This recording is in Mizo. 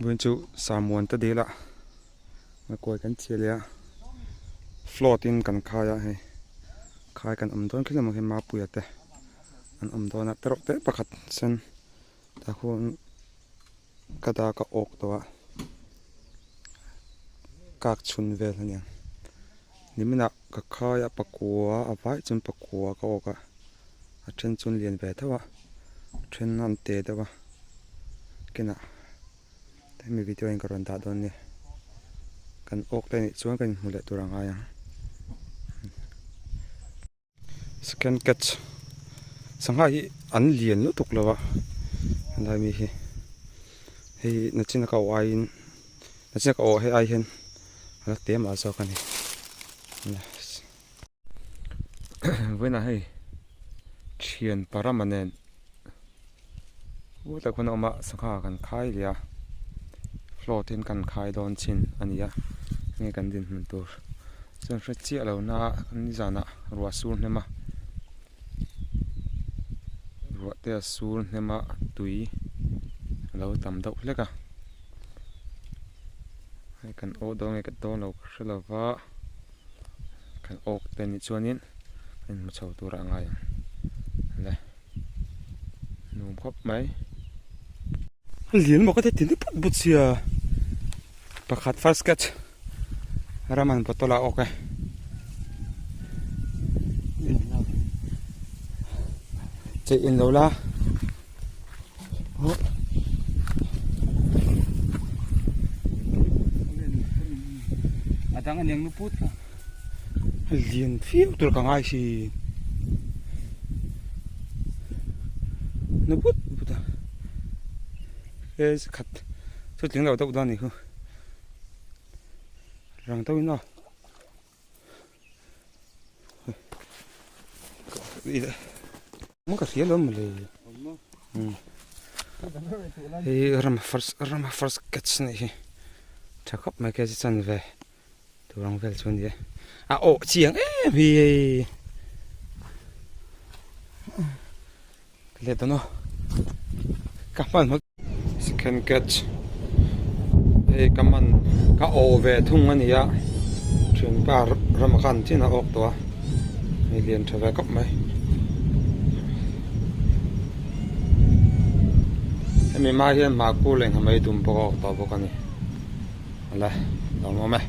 Vawiin chu Samuan te dil ah kawi kan chhiah leh a float in kan khai a hei khai kan awm dawn khilai maw khi Mapuia te an awm dawn a tereuh te pakhat sen tah khuan ka dak a awk tawh a kak chhun vel a niang niminah ka khai a pakua a vai chuan pakua ka awk a a then chuan lian ve deuh a a then an te deuh a kinah hemi video in ka rawn dah dawn nia kan awk te anih chuan kan inhmu leh tur a ngai ang. Second catch sangha hi an lian lutuk lo a helai mi hi hei nachina ka awh aiin nachina ka awh hei ai hian a la te mah zawk a ni. Vawiinah hei thian parama nen u tak hun a awm a sangha kan khai leh a float in kan khai dawn chin a ni a enge kan dinhmun tur chuan hre chiah lo na nizanah ruah sur hnem a ruah te a sur hnem a tui a lo tam deuh hlek a hei kan awh dawn nge ka dawn lo ka hre lo va. Kan awk te nih chuanin a inhmu chho tur a ngai ang le nuam khawp mai. A lian maw ka ti tin put put sia pakhat first catch Raman bottle ah awk e cheih in lo la. A dang aniang nu put kha. A lian viau tur ka ngai si. Nu put put a. He khat chu tling lo deuh dawn a ni khu. Rang deuhin aw. Ka hria lo mawle hei rama first rama first catch anih hi tha khawp mai kei chu chan ve tur ang vel chu a ni e a awh chiang em hi hei ka let dawn aw ka hman. Second catch hei ka man ka awh ve thung a ni a thianpa rama khan chin a awk tawh a hei lian tha ve khawp mai hemi hma hian hmahku leh nghamei dum pawh a awk tawh bawk a ni awle lawmawm e.